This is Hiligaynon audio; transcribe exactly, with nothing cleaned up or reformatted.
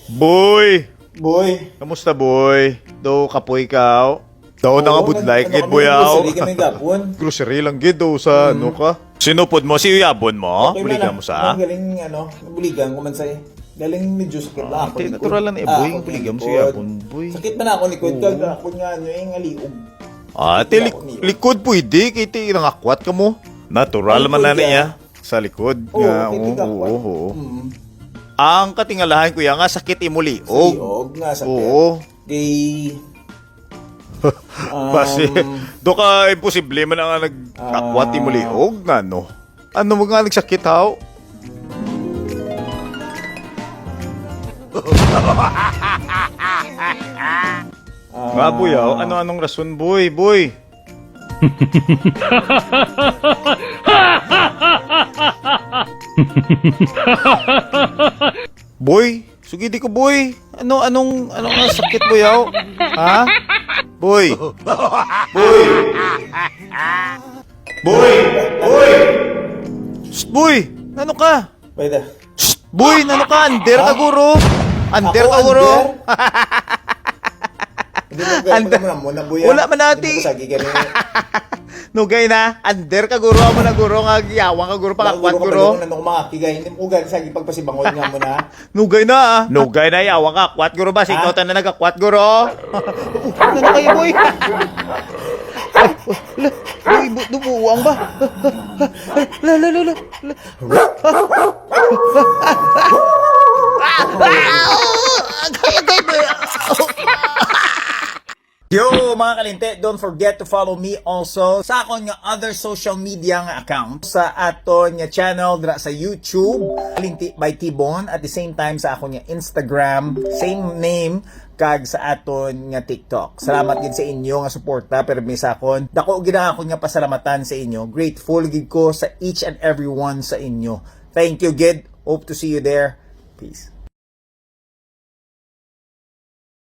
Boy! Boy. Kamusta, boy? Do kapoy ka? Daw na nga budlay, ano gid, boy, aw. Grocery lang gid, do, sa ano ka? Sinupod mo si uyabon mo? Buligan mo sa? Galing, ano, buligan ko man sa, galing medyo sakit lang ako. Natural lang ni boy, buligan mo si uyabon, boy. Sakit man ako ni Kod, kag ako nga, ano, eh, nga liog. Ah, ti likod pwede, kay ti nangakwat ka mo. Natural man na niya. Sa likod nga, oo, oo. Ang katingalahan, kuya, nga sakit imo liog. Liog nga sakit. Oo. Kay Basi, um, do ka imposible man nga nag-akwat imo liog nga, no? Ano mo nga nagsakit, haw? Nga, boy, aw. Ano-anong rason, boy, boy? Boy, sugidi ko, boy. Ano, anong, ano nga sakit, boy, aw? Ha? Boy. Boy. Boy. Boy. Shh, boy. Ano ka? Pwede. Shh, boy, ano ka? Under ka, guro. Under ka, guro. Wala man nati. Nugay na, under ka, guro. Amo na, guro, nga giyawang ka, guro, pakakwat, guro. Ano ko makakigay? Hindi mo gani sagi pagpasibangon nga mo na. Nugay na, ah. Nugay na, yawang ka, kwat, guro, ba? Ikaw ta na nagakwat, guro. Ano na kayo, boy? Ay, la, boy, bu- dumuwang ba? La, la, la, la, la. Agay, agay, boy. Yo, mga kalinti, don't forget to follow me also sa akon nga other social media nga account, sa aton nga channel dira sa YouTube, Kalinti by Tibon, at the same time sa akon nga Instagram, same name, kag sa aton nga TikTok. Salamat gid sa inyo nga suporta, pero mi sa akon, dako gid ang akon nga pasalamatan sa inyo. Grateful gid ko sa each and every one sa inyo. Thank you gid. Hope to see you there. Peace.